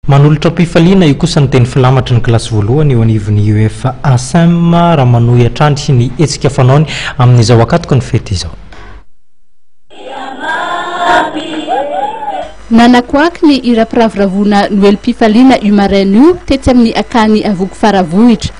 Manolotra am-pifaliana io kosa ny teny filamatry ny kilasy voalohany eo anivon'ny UEF ASEM raha manohy hatrany ny hetsika fanaony amin'izao ankatoky ny fety izao. Nanakoako ny hiram-piravoravoana Noelim-pifaliana io maraina io tetsy amin'ny akany Avoko Faravohitra.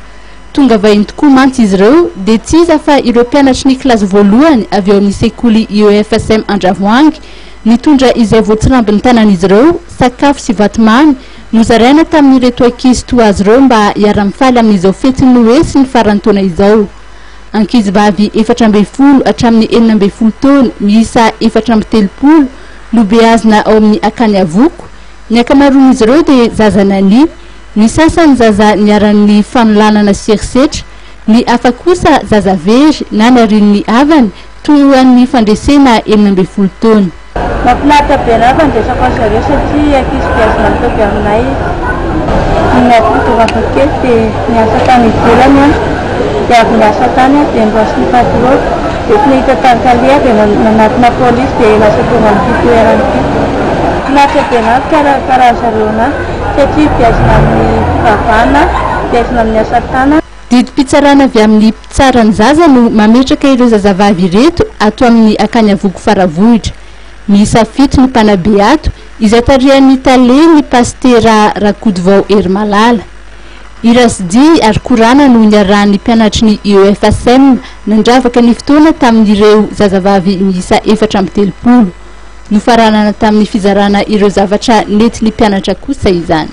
Tonga vahiny tokoa mantsy izy ireo dia tsy iza fa ireo mpianatry ny kilasy voalohany avy ao amin'ny sekoly IEF ASEM Andravoahangy Nitondra izay voatsirambin'ny tanan'izy ireo, sakafo sy vatomamy, nozaraina tamin'ireto ankizy toa azy ireo mba hiara-mifaly amin'izao fetin'ny Noely sy ny faran'ny taona izao. Ankizivavy 14 hatramin'ny 16 taona miisa 34 no beazina ao amin'ny Akany Avoko. Ny ankamaroan'izy ireo dia zaza nania, ny sasany zaza niharan'ny fanolanana sy herisetra, ny hafa kosa zaza very na narian'ny havany Toa an'ny fandresena 16 taona. Mahafinaritra be anah fandraisako azy zareo satria ankizy beazina mitovy aminay izy. Ny nahatongavako kely dia niasa tany ivelany aho, dia avy niasa tany aho dia niroso patro, dia tsy nahita tany kaleha aho dia nanatona polisy dia lasa tonga amin'ity toerana ity. Mahafinaritra be anah mikarakara zareo anah satria beazina amin'ny fivavahana, beazina amin'ny asa tanana. Didim-pitsarana avy amin'ny mpitsara ny zaza no mametraka ireo zazavavy ireto ato amin'ny Akany Avoko Faravohitra. Miisa fito ny mpanabe ato, izay tarihan'ny tale ny pasitera Rakotovao Herimalala. Hira sy dihy ary korana no niarahan'ny mpianatry ny IEFASM nandravaka ny fotoana tamin'ireo zazavavy miisa 34. Nofaranana tamin'ny fizarana ireo zavatra nentin'ny mpianatra kosa izany.